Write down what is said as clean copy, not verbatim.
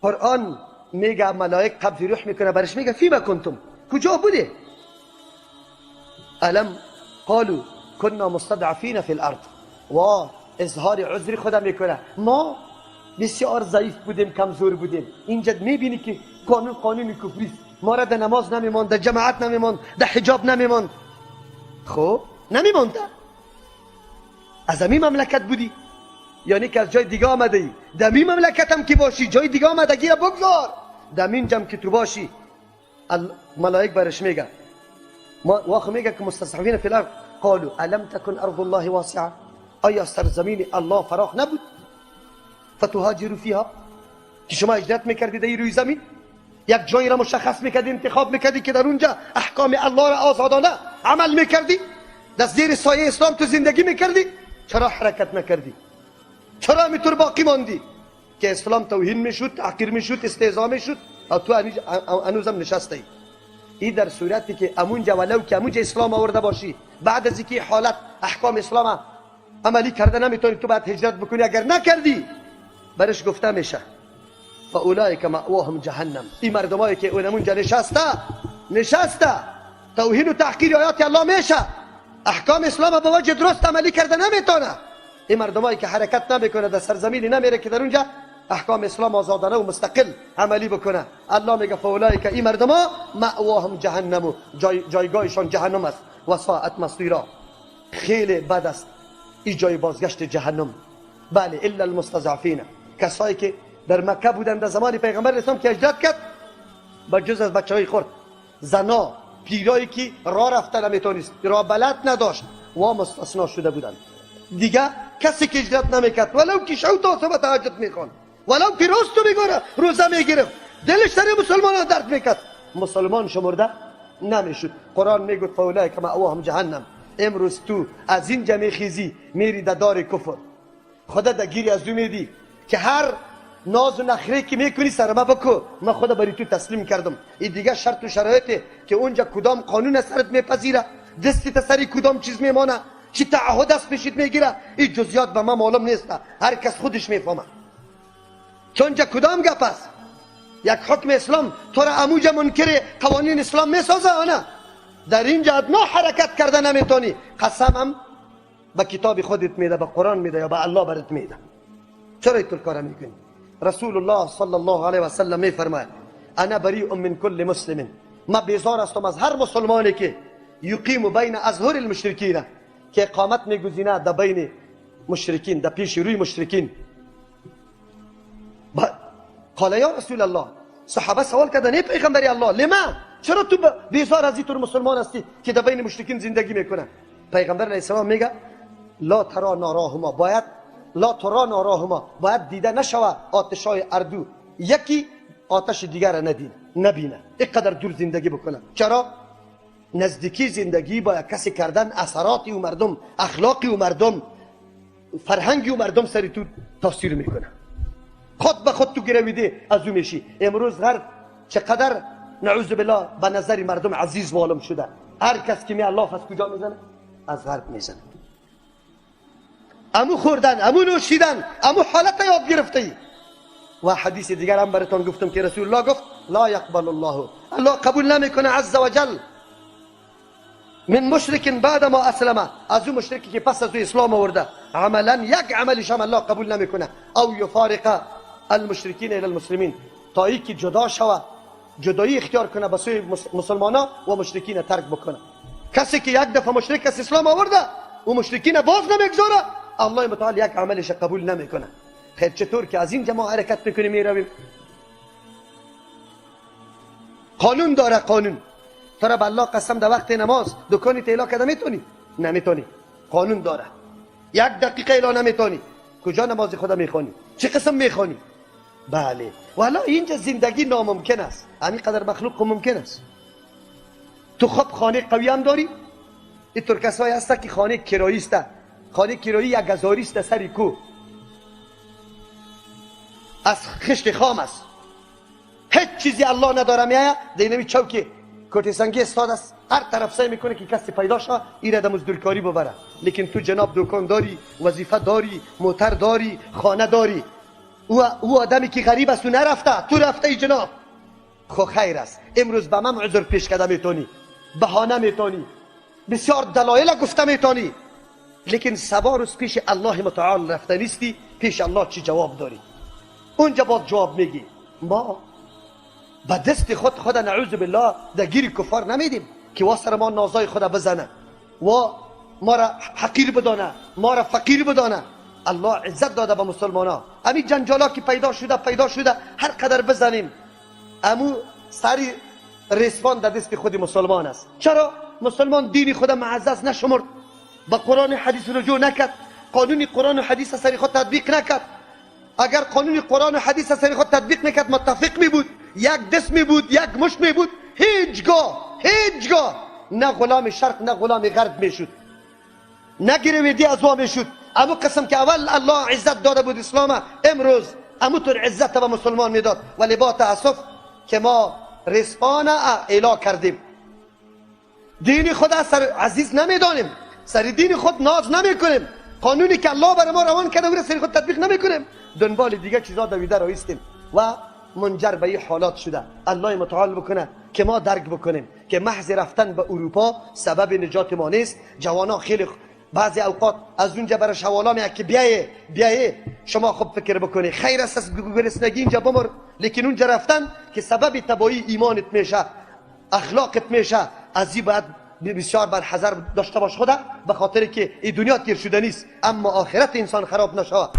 قرآن میگه ملائک قبض روح میکنه، برش میگه فیما کنتم، کجا بوده؟ الم قالوا كنا مستضعفین فی الارض. و اظهار عذر خدا میکنه، ما بسیار ضعیف بودیم، کمزور بودیم. اینجا میبینی که قانون قانون کفری است، ما را در نماز نمیماند، در جماعت نمیماند، در حجاب نمیماند. خب نمیمانده، از همین مملکت بودی، یعنی که از جای دیگه آمده ای. در این مملکت هم که باشی جای دیگه آمدگی را بگذار، در این جمع که تو باشی. ملائک برش میگه، واخ میگه که مستضعفین فی الارض قالوا الم تكن ارض الله واسعه، آیا سرزمین الله فراخ نبود؟ فتهاجروا فیها، که شما هجرت میکردید در روی زمین، یک جایی را مشخص میکردی، انتخاب میکردی که در اونجا احکام الله را آزادانه عمل میکردی، در زیر سایه اسلام تو زندگی میکردی. چرا حرکت نکردی؟ چرا همینطور باقی ماندی که اسلام توهین میشد، تحقیر میشد، استهزا میشد، و تو هنوزم نشسته ای؟ ای در صورتی که امونجا ولو که امونجا اسلام آورده باشی، بعد از اینکه حالت احکام اسلام عملی کرده نمیتونی، تو باید هجرت بکنی. اگر نکردی برش گفته میشه فاولئک مأواهم جهنم. این مردمایی که اونمونجا نشسته نشسته توهین و تحقیر آیات الله میشه، احکام اسلام به وجه درست عملی کرده نمیتونه. این مردمایی که حرکت نمیکنه، در سرزمینی نمیره که در اونجا احکام اسلام آزادانه و مستقل عملی بکنه، الله میگه فاولئک، این مردما مأواهم جهنم، و جایگاهشان جهنم است، و ساعت مصیرا. خیلی بد است این جای بازگشت جهنم. بله، الا المستضعفین، کسایی که در مکه بودند در زمان پیغمبر اسلام که هجرت کرد، با جز از بچهای خورد، زنا، پیرایی که راه رفته نمیتونست، راه بلد نداشت، و مستثنا شده بودند. دیگه کسی که هجرت نمیکرد، ولو که شو تا صبح تهجد میخوان، ولو که روز تو میگره روزه میگرفت، دلش سر مسلمان درد میکرد، مسلمان شمرده نمیشد. قرآن میگفت فاولئک مأواهم جهنم. امروز تو از اینجا میخیزی میری در دار کفر، خدا در گیری از او میدی که هر ناز و نخره که میکنی سر ما بکو، من خدا بری تو تسلیم کردم. این دیگه شرط و شرایطه که اونجا کدام قانون سرت میپذیره، دستی تا سری کدام چیز میمانه، چی تعهد است پیشت میگیره، این جزئیات به ما معلوم نیست، هر کس خودش میفهمه. چون جا کدام گپ است، یک حکم اسلام تو را اموجا منکر قوانین اسلام میسازه، نه در اینجا ادنا حرکت کرده نمیتونی. قسمم به کتاب خودت میده، به قرآن میده، یا به الله برات میده. چرا اینطور کار میکنی؟ رسول الله صلی الله علیه و سلم میفرماید انا بریء من کل مسلم، ما بیزار هستم از هر مسلمانی که یقیم بین اظهر المشرکین، که اقامت میگزینه در بین مشرکین، در پیش روی مشرکین. قال یا رسول الله، صحابه سوال کردن ای پیغمبر الله، لما، چرا تو بیزار از اینطور مسلمان هستی که در بین مشرکین زندگی میکنه؟ پیغمبر علیه السلام میگه لا ترا ناراهما، باید لا ترا ناراهما، باید دیده نشوه آتشای اردو، یکی آتش دیگر را نبینه، اینقدر دور زندگی بکنه. چرا؟ نزدیکی زندگی با کسی کردن اثراتی و مردم، اخلاقی و مردم، فرهنگی و مردم سری تو تاثیر میکنه. خود به خود تو گرویده از او میشی. امروز غرب چقدر نعوذ بالله به نظر مردم عزیز معلوم شده، هر کس که می الله از کجا میزنه؟ از غرب میزنه. امو خوردن، امو نوشیدن، امو حالت یاد گرفته ای. و حدیث دیگر هم براتون گفتم که رسول الله گفت لا یقبل الله، الله قبول نمیکنه عز وجل من مشرک بعد ما اسلم، از او مشرکی که پس از او اسلام آورده، عملا یک عملش هم الله قبول نمیکنه. او یفارق المشرکین الی المسلمین، تا ای که جدا شوه، جدایی اختیار کنه به سوی مسلمانا و مشرکین ترک بکنه. کسی که یک دفعه مشرک از اسلام آورده و مشرکین باز نمیگذاره، الله متعال یک عملش قبول نمیکنه. خیر چطور که از این جماعت حرکت میکنیم میرویم؟ قانون داره، قانون. تو به الله قسم در وقت نماز دکانی تیلا کرده میتونی؟ نمیتونی. قانون داره. یک دقیقه الا نمیتونی. کجا نماز خدا میخوانی؟ چه قسم میخوانی؟ بله. والا اینجا زندگی ناممکن است. همین قدر مخلوق ممکن است. تو خب خانه قوی هم داری؟ اینطور کسایی هست که خانه کرایی است. خانه کرایی یک هزاری است سر کو. از خشت خام است. هیچ چیزی الله نداره میایه دینمی چوکی کتی سنگی استاد است، هر طرف سعی میکنه که کسی پیدا شه ایره در مزدورکاری ببره. لیکن تو جناب دکان داری، وظیفه داری، موتر داری، خانه داری، او آدمی که غریب است و نرفته، تو رفته ای جناب. خو خیر است، امروز به من عذر پیش کرده میتونی، بهانه میتونی، بسیار دلایل گفته میتونی، لیکن سبا روز پیش الله متعال رفته نیستی، پیش الله چی جواب داری؟ اونجا باز جواب میگی. ما به دست خود خدا نعوذ بالله در گیر کفار نمیدیم که واسر ما نازای خدا بزنه و ما را حقیر بدانه، ما را فقیر بدانه. الله عزت داده به مسلمان ها. امی جنجالا که پیدا شده هر قدر بزنیم، امو سری ریسوان در دست خود مسلمان است. چرا؟ مسلمان دین خود معزز نشمرد، با قرآن حدیث رجوع نکرد، قانون قرآن و حدیث سری خود تطبیق نکرد. اگر قانون قرآن و حدیث سری خود تطبیق نکرد، متفق می بود، یک دست می بود، یک مشت می بود، هیچگاه نه غلام شرق نه غلام غرب می شد، نه گرویدی از وا می شد. امو قسم که اول الله عزت داده بود اسلام، امروز امو طور عزت به مسلمان میداد. ولی با تاسف که ما رسپان اعلا کردیم، دین خود سر عزیز نمیدانیم، سر دین خود ناز نمیکنیم، قانونی که الله بر ما روان کرده او را سر خود تطبیق نمیکنیم، دنبال دیگه چیزا دویده رایستیم و منجر به این حالات شده. الله متعال بکنه که ما درک بکنیم که محض رفتن به اروپا سبب نجات ما نیست. جوانا خیلی بعضی اوقات از اونجا برای شوالا میاد که بیایه شما خوب فکر بکنی، خیر است از گرسنگی اینجا بمر، لیکن اونجا رفتن که سبب تباهی ایمانت میشه، اخلاقت میشه، از این باید بسیار بر حذر داشته باش خدا، به خاطر که این دنیا تیر شده نیست، اما آخرت انسان خراب نشود.